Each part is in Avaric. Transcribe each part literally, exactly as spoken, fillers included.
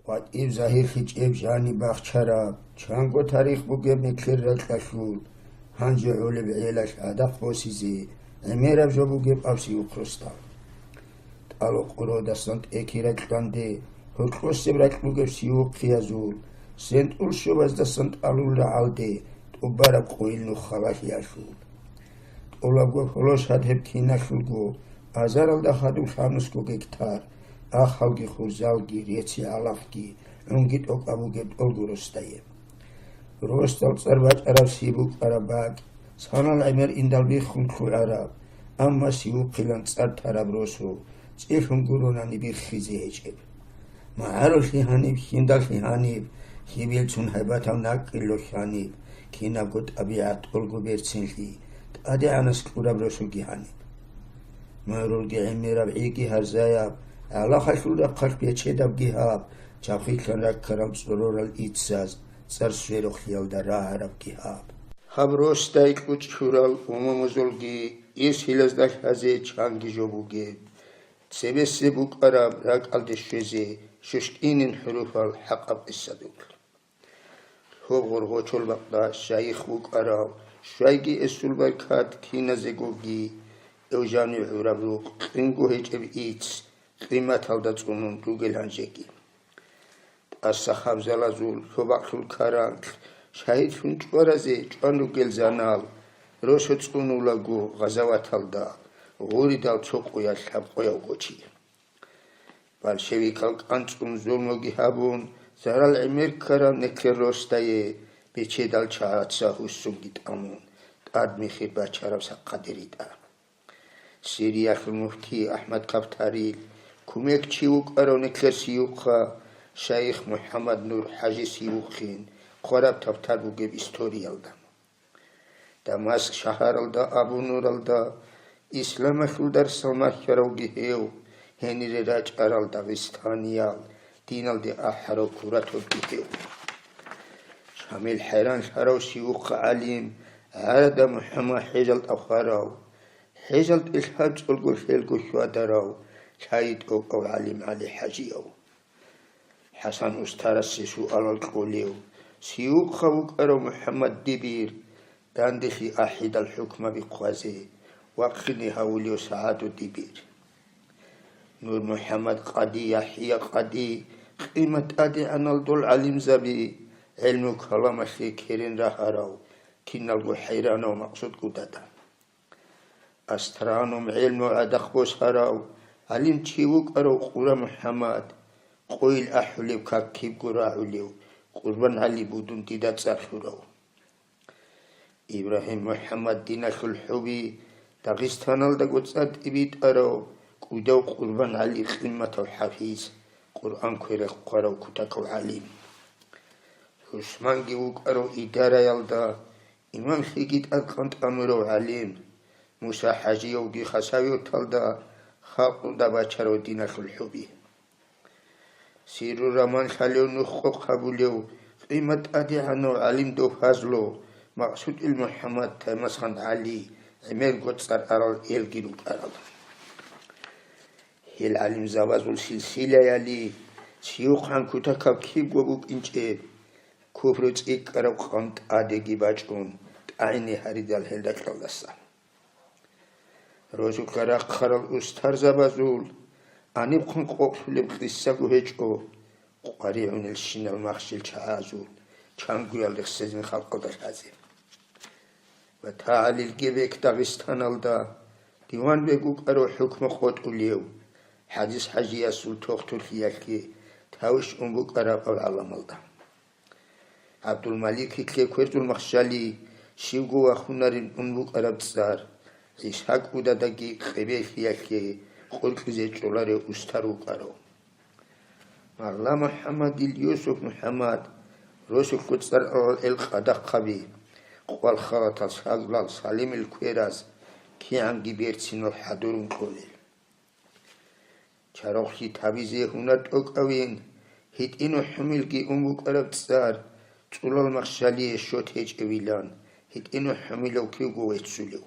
ВатӀиб загьирлъичӀеб жаниб бахчараб, чанго тарих бугеб нилъер ракьалъул, гьанже гӀолеб гӀелалъ гӀадахъ босизе гӀемераб жо бугеб аб Сиухъ росдал. ТӀалукъ къородасан тӀеки ракьанде, гьоркьосеб ракь бугеб сиухъиязул, сентӀул щобаздасан тӀалул рагӀалде тӀубараб къойил нух халалъиялъул. ТӀолабго холошад гьеб киналъулго, азаралда хадуб лъабнусго гектар, ахалги хурзалги, реци гӀалахги, гӀунги тӀокӀаб бугеб тӀолго росдае. Росдал цӀар бачӀараб сиб букӀараб бакӀ, санал гӀемер индал биххун лъугӀараб, амма сиухъилан цӀар тараб росу, цӀилъун гуронани биххизе гьечӀеб. МагӀарулъи гьаниб, хьиндалъи гьаниб, хьибилцун гьайбатал накӀкӀилло хьаниб, кинабго тӀабигӀат тӀолго берцинлъи, тӀадегӀанас кьураб росуги гьаниб. Мурулги гӀемераб гӀиги гьарзаяб, гӀалахалъул рахъалъ бечедабги гьаб, чабхилъан раккарал цӀорорал иццаз, цӀар сверухълъиялда рагӀарабги гьаб. Гьаб росдай кьучӀ хьурал умумузулги ирсилазда лъазе чанги жо бугеб. Цебесеб букӀараб ракӀалде щвезе щущкӀинин хӀуруфал хӀакъаб къисадул. Гьоб гъоргъочол бакъда шайих вукӀарав, щвайги эсул баркат киназегоги, эв жанив гӀураб рукъ, кьинго гьечӀеб ицц, къиматалда цӀунун ругел гьанжеги. ТӀаса хабзалазул лъобакълъул каранлъ шагьидлъун чӀваразе чӀван ругел занал, росо цӀунулаго гъазаваталда, гъуридал цо къоялъ лъабкъояв гочи. Большевикал кӀанцӀун зулмуги гьабун, зарал гӀемер ккараб неклъер росдае, бечедал чагӀаца гьуссунги тӀамун, тӀад михир бачараб сахъаде ритӀа. Сириялъул муфти АхӀмад Каптарил кумекчи вукӀарав неклъер сиюхъа шайих МухӀаммад Нур ХӀажи Сиюхъин хъвараб табтар бугеб историялда. Дамаск шагьаралда Абу Нуралда исламалъул дарсал мархьаравги гьев, гьенире рачӀарал дагъистаниял диналде ахӀарав кураторги гьев. Шамил хӀайранлъарав сиухъа гӀалим ГӀарада МухӀаммад ХӀежалда хварав, ХӀежалде лъабцӀулго лъелго хьвадарав, лъайи тӀокӀав гӀалим ГӀали ХӀажияв. ХӀасан устарасе суалал кьолев, сиухъа вукӀарав МухӀаммад Дибир, данделъи ахӀидал хӀукмаби хъвазе вахъине гьавулев СагӀаду Дибир. Нур МухӀаммад Къади, ЯхӀя Къади, къимат тӀадегӀанал дол гӀалимзаби, гӀелму-каламалъе керен рагьарав, киналго хӀайранав Максуд Гудада. Астроном гӀелму гӀадахъ босарав гӀалимчи вукӀарав Къура МухӀаммад, къойил ахӀулеб как кибго рагӀулев, КъурбангӀали будун дида цӀар лъурав. Ибрагьим МухӀаммад диналъул хӀуби Дагъистаналдаго цӀар тӀибитӀарав, кӀудав КъурбангӀали къимматав хӀафиз, Къуръан квере хъварав кутакав гӀалим. ГӀусманги вукӀарав идараялда, имамлъиги тӀадкъан тӀамурав гӀалим, Муса ХӀажиевги Хасавюрталда халкъалда бачарав диналъул хӀуби. Сирру роман лъалев нух къокъ гьабулев, къимат тӀадегӀанав гӀалим дов Фазлу, Максудил МухӀаммад, Таймасхан ГӀали, гӀемерго цӀар арал элги рукӀарал. Гьел гӀалимзабазул силсилаяли сиюхъан кутакаб кибго букӀинчӀеб, куфру цӀикӀкӀараб къан тӀадеги бачӀун, тӀагӀине гьаридал гьел ракьалдаса. Росулъа рахъарал устарзабазул гьанибхъун къокълъулеб къисаго гьечӀо, къваригӀунелщинал махщел чагӀазул чангоял рехсезин халкъалда лъазе. Ва тагӀалилги бек Дагъистаналда, Диван бек вукӀарав хӀукму къотӀулев, ХӀадис ХӀажиясул тохтурлъиялъе тавищ ун букӀараб гӀаламалда. ГӀабдулмаликитлъе кверзул махщали щивго вахунарин ун букӀараб цӀар, ГӀиса кӀудадаги къебелъиялъе къуркьизе чӀоларев устар вукӀарав. Марла МухӀаммадил Юсуп МухӀаммад, росулъго цӀар арал эл къадахъаби, къвал халатал саглал Салимил квераз кигӀанги берцинал хӀадурун кьолел. Чарахълъи табизе гьунар тӀокӀавин, гьитӀину хӀумилги ун букӀараб цӀар, цӀулал махщалие щот гьечӀевилан, гьитӀину хӀумилав кивго веццулев.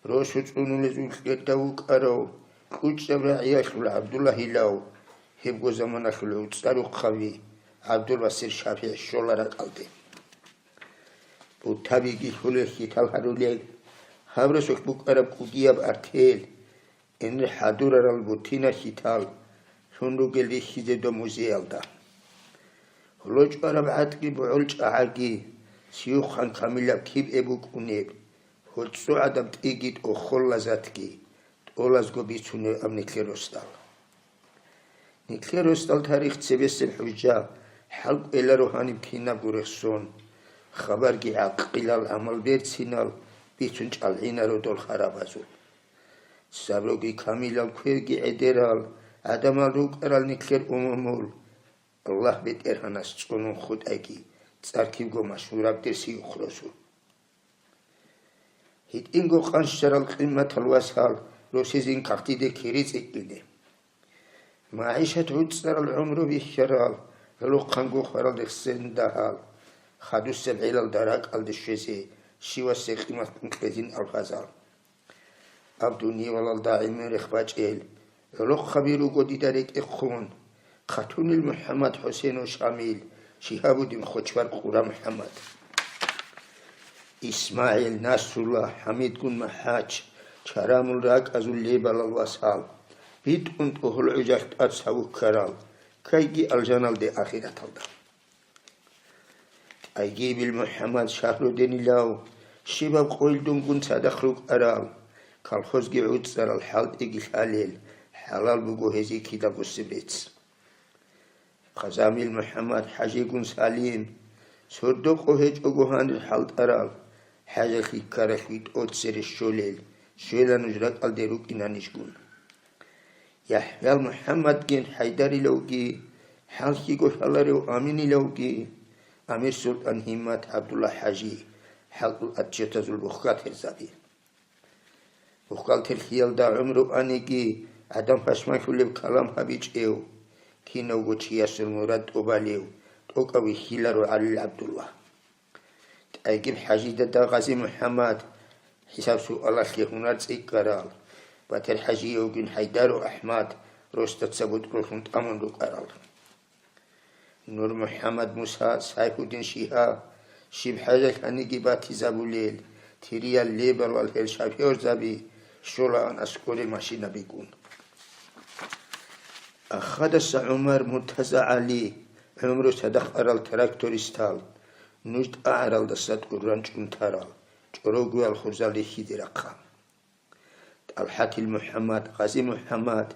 Росу цӀунулезул кьерда вукӀарав, кьучӀаб рагӀиялъул ГӀабдуллагьилав, Гьебго заманалъул гӀуцӀа рухъаби ГӀабдулбасир ШафигӀ щола ракӀалде. Бутабиги лъулел хьитал гьарулел, гьаб росулъ букӀараб кӀудияб артел, гьенир хӀадурарал бутина хьитал лъун ругел рихьизе доб музеялда. Гьоло чӀвараб гӀатӀги бугӀул чӀагӀаги, сиюхъан камилаб киб эб букӀунеб, гьорцӀо гӀадаб тӀиги тӀохолла затги тӀолазго бицунеб аб нилъер росдал. Нилъер росдал тарих цебесеб хӀужа, хӀал кӀвеларо гьаниб кинабго рехсон, хабарги гӀакъилал гӀамал берцинал бицун чӀалгӀинаро дол харабазул. Сабруги камилал кверги гӀедерал гӀадамал рукӀарал нилъер умумул, Аллагь БетӀергьанас цӀунун хутӀайги, цӀар кибго машгьураб дир сиюхъ росу. ГьитӀинго къанщарал къимматал васал росизин кагътиде кири цӀикӀкӀине. МагӀишат гӀуцӀарал гӀумру бихьарал, гӀолохъанго хварал рехсен дагьал, хадусеб гӀелалда ракӀалде щвезе, щивасе къимат кьезин алфазал. Аб дуневалалда гӀемер рехбачӀел гӀолохъаби руго дида рекӀехъун: Хатунил МухӀаммад, ХӀусейнул Шамил, Шигьабудин Хочбар, Къура МухӀаммад, ИсмагӀил, Насрулла, ХӀамидгун МахӀач, Чарамул ракӀазул лебалал васал, битӀун тӀогьул гӀужалъ тӀад савуккарал, кайги алжаналде ахираталда. ТӀайгибил МухӀаммад, Шагьрудинилав, щибаб къойил дунгун цадахъ рукӀарал, колхозги гӀуцӀарал хӀалтӀиги лъалел, хӀалал буго гьезие кида буссеб рецц. Хъазамил МухӀаммад, ХӀажигун Салим, сордо къо гьечӀого гьанир хӀалтӀарал, хӀажалъи ккаралъ витӀоцере щолел, щвела нуж ракӀалде рукӀинанищгун. ЯхӀял МухӀаммадгин ХӀайдарилавги, хӀалхьиго лъаларев Аминилавги, Амир-султӀан Гьиммат, ГӀабдулла-хӀажи, хӀалтӀул отчетазул бухгалтерзаби. Бухгалтерлъиялда гӀумру аниги, гӀадан пашманлъулеб калам гьабичӀев, кинавго чиясул мурад тӀубалев, тӀокӀав вихьиларо ГӀалил ГӀабдулла. ТӀайгиб-хӀажидада Гъази-МухӀаммад, хӀисаб-суалалъе гьунар цӀикӀкӀарал, БатирхӀажиевгин ХӀайдару АхӀмад, росдаца бутӀрулъун тӀамун рукӀарал. Нур-МухӀаммад, Муса, Сайфудин Шигьа, щиб хӀажалъаниги батизабулел, тириял лебалал гьел шофёрзаби щолаан аскӀоре машинабигун. Ахадаса ГӀумар, МуртазагӀали, гӀумру цадахъ арал трактористал, нуж тӀагӀаралдаса тӀурран чӀунтарал, чӀорогоял хурзал рихьизе рахъа. ТӀалхӀатил МухӀаммад, Гъази-МухӀаммад,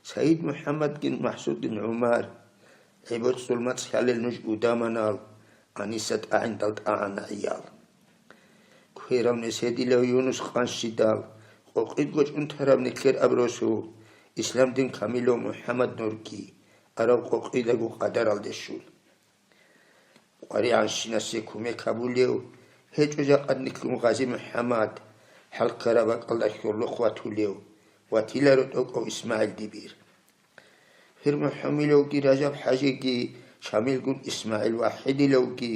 СайидмухӀаммадгин МахӀсудгин ГӀумар, гӀебоцӀул мацӀ лъалел нуж удаманал, гьаниса тӀагӀиндал тӀагӀана гӀиял. Кверал меседилав Юнус къанщидал, къокъидго чӀунтараб нилъер абросул, ислам дин камилав МухӀаммад нурги, арав къокъидаго къадаралде щун. КъваригӀанщинасе кумек гьабулев, гьечӀо жакъа нилъун Гъази-МухӀаммад, хӀалккараб бакӀалда хьорлохъ ватулев, ватиларо тӀокӀав ИсмагӀил дибир. Гьир МухӀамиловги, Ражаб-хӀажиги, Шамилгун ИсмагӀил вахӀидилавги,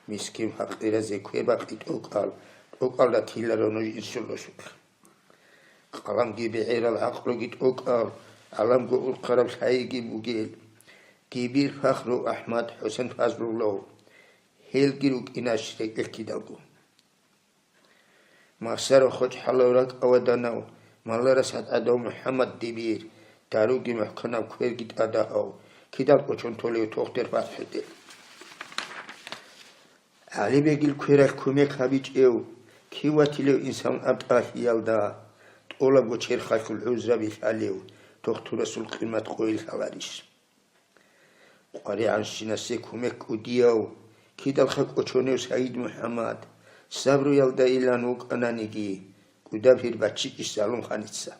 мискин-факъиразе квер бакъи тӀокӀал, тӀокӀал ратиларо нуж инсул росулъ. Къаламги бегӀерал, гӀакълуги тӀокӀал, гӀаламго урхъараб лъайиги бугел, дибир фахру АхӀмад, ХӀусен, Фазлуллав, гьелги рукӀинащ рекӀелъ кидалго. Махсарав, хочӀ хӀалав, ракӀ аваданав, маларас гьадгӀадав МухӀаммад дибир, даруги мухӀканаб, кверги тӀадагьав, кидал кӀочон толев тохтер ФатхӀудин. ГӀалибегил квералъ кумек гьабичӀев, кив ватилев инсан аб тӀалъиялда, тӀолабго черхалъул гӀузраби лъалев, тохтурасул къимат къойил лъаларищ? КъваригӀанщинасе кумек кӀудияв, кидалха кӀочонев СайидмухӀаммад, сабруялдайилан вукӀананиги, кӀудаб гьир баччичӀищ залумханица.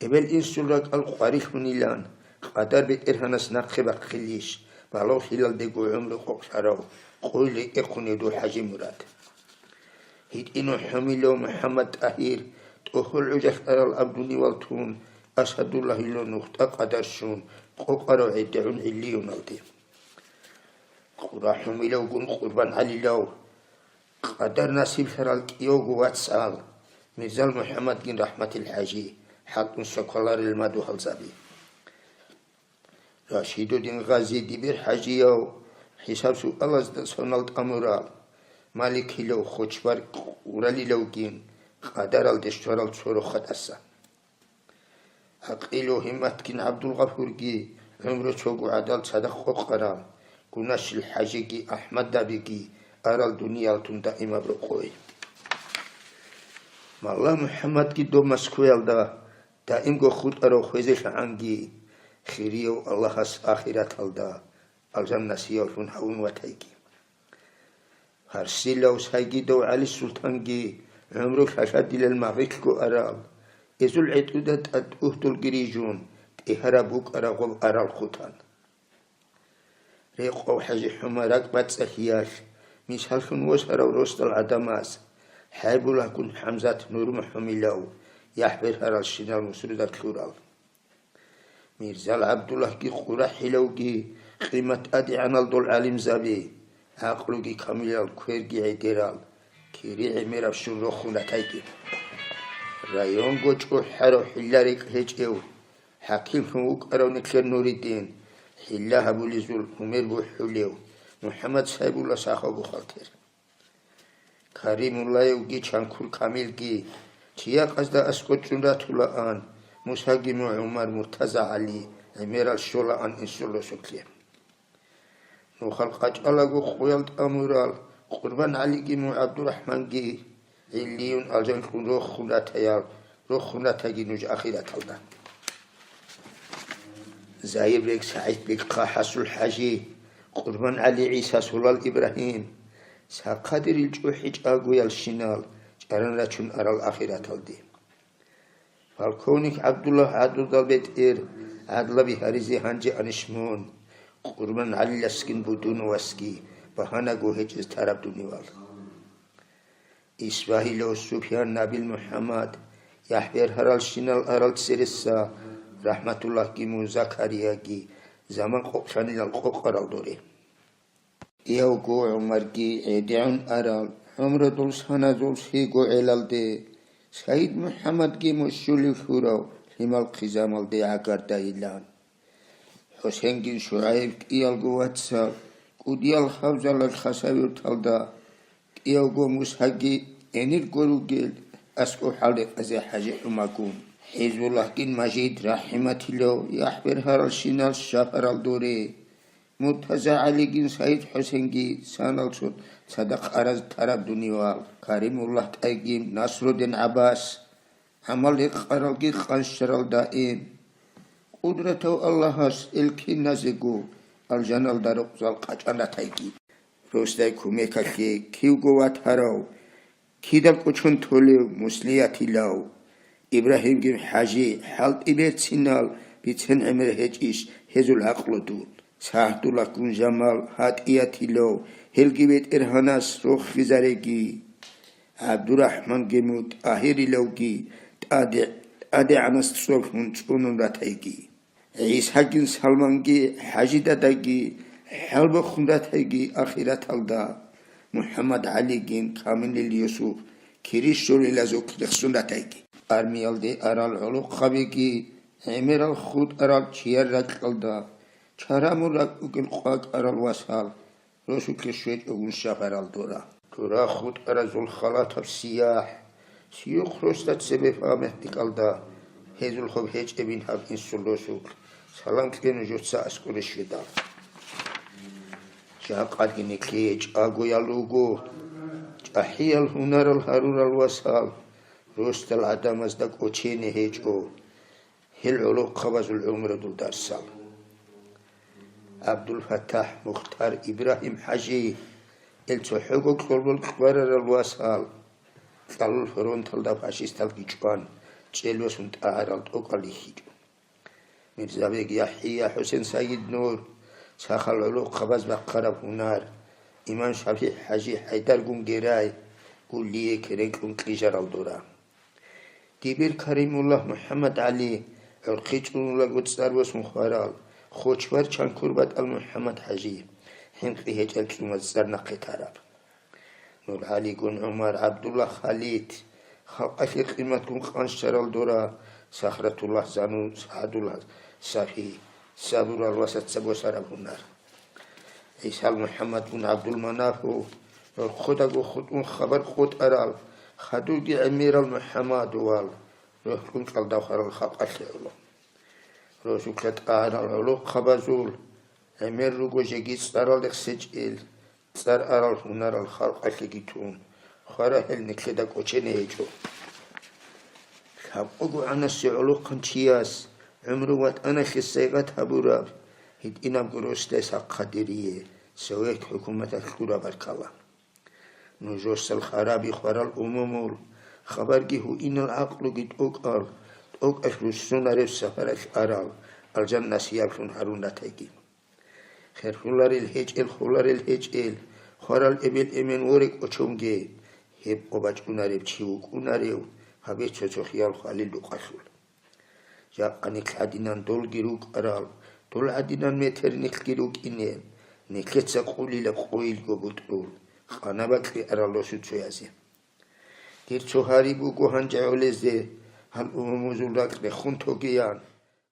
Эбел-инсул ракӀал къварилъунилан, къадар БетӀергьанас нахъе бахъилищ, балагьлъилалдего гӀумру къокълъарав, къойил рекӀехъунев дур ХӀажимурад? ГьитӀинав ХӀумилав МухӀаммад-ТӀагьир, тӀохьол гӀужалъ арал аб дунивал тун, Асадуллагьилав нухда къадар щун, къокъарав гӀедегӀун гӀиллиюналде. Къура ХӀумилавгун КъурбангӀалилав, къадар насиблъарал кӀиявго вацал, Мирзал МухӀаммадгин РахӀматил ХӀажи, хӀалтӀун соколарел мадугьалзаби. Рашидудин Гъази дибир хӀажияв, хӀисаб-суалазда сонал тӀамурал, маликилав, хочбар къуралилавгин, къадаралде щварал цо рохатӀаса. ГӀакъилу гьимматгин ГӀабдулгъафурги, гӀумру цого гӀадал цадахъ къокъарал, Гунашил ХӀажиги АхӀмадабиги арал дуниял тун даимаб рокъой. Малла МухӀаммадги доб Москваялда даимго хутӀарав хвезелъагӀанги, хирияв Аллагьас ахираталда алжан насияллъун гьавун ватайги. Гьарсилав Сайгидов ГӀалисултанги гӀумру лъалъадилел магъилъго арал, эзул гӀетӀуда тӀад угьдулги рижун, тӀегьараб букӀараб гъоб арал хутӀан. Рекъов ХӀажи ХӀумар ракӀбацӀцӀалъиялъ, мисаллъун восарав росдал гӀадамаз, ХӀайбуллагьгун ХӀамзат, НурмухӀумилав, яхӀ-бергьаралщинал мусруда кьурал. Мирзал ГӀабдуллагьги къурахӀилавги, къимат тӀадегӀанал дол гӀалимзаби, гӀакълуги камилал, кверги гӀедерал, кири гӀемерабщун рохун ратайги. Районго чӀухӀарав, хӀилла-рекӀкӀ гьечӀев, хӀакимлъун вукӀарав нилъер Нуридин, хӀилла гьабулезул гьумер бухӀулев МухӀаммад Сайбулла сахав бухгалтер. Каримуллаевги Чанкур Камилги чияхъазда аскӀочӀун ратулаан, Мусаги МугӀумар, МуртазагӀали гӀемерал щолаан инсул росулъе. Нухал къачӀалаго къоял тӀамурал КъурбангӀалиги МугӀабдурахӀманги гӀиллиюн алжанлъун рохун ратаял, рохун ратаги нуж ахираталда. Заирбег, СагӀидбег, ХъахӀасул ХӀажи, КъурбангӀали, ГӀиса, Солал Ибрагьим, сахъадирил чӀухӀи чӀагоялщинал чӀаран рачун арал ахираталде. Полковник ГӀабдуллагь гӀадрудал бетӀер гӀадлаби гьаризе гьанже анищ мун, КъурбангӀалиласгин Будуновасги багьанаго гьечӀез тараб дунивал. Исбагьилев Супьян, Набил МухӀаммад, яхӀ-бергьаралщинал арал цереса, РахӀматуллагьги мун, Закарияги заман къокълъанилал къокъарал доре. Явго ГӀумарги гӀедегӀун арал, гӀумрудул саназул лъиго гӀелалде, Саид МухӀаммадги мун щулев лъурав лъимал хъизамалде гӀагардайилан. ХӀусенгин ШугӀайб кӀиялго вацал, кӀудиял хавзалал Хасавюрталда, кӀиявго Мусаги гӀенирго ругел аскӀов хӀалрекъазе ХӀажи ХӀумагун, ХӀизбуллагьгин Мажид РахӀиматилав яхӀ-бергьаралщинал шагьарал доре, МуртазагӀалигин СагӀид-ХӀусенги санал цо цадахъ араз тараб дунивал, Каримуллагь ТӀайгин, Насрудин ГӀаббас, гӀамал рекъаралги къанщарал даим. Къудратав Аллагьас ил киназего алжаналда рукъзал къачӀан ратайги. Росдай кумекалъе кивго ватарав, кидал кӀочон толев Муслиятилав, Ибрагьимгин ХӀажи, хӀалтӀи берцинал, бицен гӀемер гьечӀищ гьезул гӀакълу дул. СагӀдуллагьгун Жамал, ГьатӀиятилав, гьелги БетӀергьанас рохизареги. ГӀабдурахӀман Гему ТӀагьирилавги тӀаде-, тӀадегӀанас цӀолъун цӀунун ратайги. ГӀисагин Салманги ХӀажидадаги хӀалбахъун ратайги ахираталда, МухӀаммад ГӀалигин Камилил Юсуп кири щолилазухъ рехсон ратайги. Армиялде арал гӀолохъабиги гӀемерал хутӀарал чияр ракьалда, чарамул ракӀугел къвакӀарал васал, росулъе щвечӀогун шагьарал дора. Дура хутӀаразул халатаб сияхӀ, сиюхъ росда цебе памятникалда, гьезул хоб гьечӀебин гьаб инсул росулъ, салам кье нужеца аскӀоре щведал. Жакъаги нилъее чӀагоял руго, чӀахӀиял гьунарал гьарурал васал, росдал гӀадамазда кӀочене гьечӀо. Гьел гӀолохъабазул гӀумрудул дарсал. ГӀабдулфатахӀ, Мухтар, Ибрагьим ХӀажи, ил цохӀого кьолбол кьварарал васал, кьалул фронталда фашисталги чӀван, чӀел восун тӀагӀарал тӀокӀал рихьичӀо. Мирзабег ЯхӀя, ХӀусен, Саид Нур, сахал гӀолохъабаз бахъараб гьунар, имам ШафигӀ ХӀажи, ХӀайдаргун Герай, гуллие керен кьун кьижарал дора. Дибир Каримуллагь, МухӀаммад ГӀали, гӀурхъи чӀунулаго цӀар восун хварал, Хочбар, Чанкур, БатӀал МухӀаммад ХӀажи, хӀинкъи гьечӀел цӀумаз цӀар нахъе тараб. НургӀалигун ГӀумар, ГӀабдуллагь Халид, халкъалъе къиматгун къанщарал дора, Сахратуллагь Занун, СагӀдуллагь СахӀи, Сабурал ва саца босараб гьунар. ГӀисал МухӀаммад бун ГӀабдулманафу, рохъодаго хутӀун хабар къотӀарал, хадурги гӀемерал МухӀаммадувал, рохьун кьалда хварал халкъалъе гӀоло. Росулъа тӀагӀарал гӀолохъабазул, гӀемер руго жеги цӀарал рехсечӀел, цӀар арал гьунарал халкъалъеги тун, хварахӀел нилъеда кӀочене гьечӀо. Лъабкъого гӀанасе гӀолохъан чияс гӀумру ватӀаналъе сайгъат гьабураб, гьитӀинабго росдес ахъа дирие, Совет хӀукуматалъ кьураб баркала. Нужерсал хараби хварал умумул, хабарги гьуинал гӀакълуги тӀокӀал, тӀокӀалъ руссунарев сапаралъ арал, алжан насияблъун гьарун ратайги. Херлъуларел гьечӀел, холарел гьечӀел, хварал эбел-эмен воре кӀочонге, гьеб къо бачӀунарев чи вукӀунарев, гьабе цо-цо хиял хвалил рукъалъул. Жакъа нилъ гӀадинан долги рукӀарал, дол гӀадинан метер нилъги рукӀине, нилъеца къулила къойилго бутӀрул, къана бакьи арал росуцоязе. Дир цо гьари буго гьанже гӀолезде, гьал умумузул ракь рехун тогеян,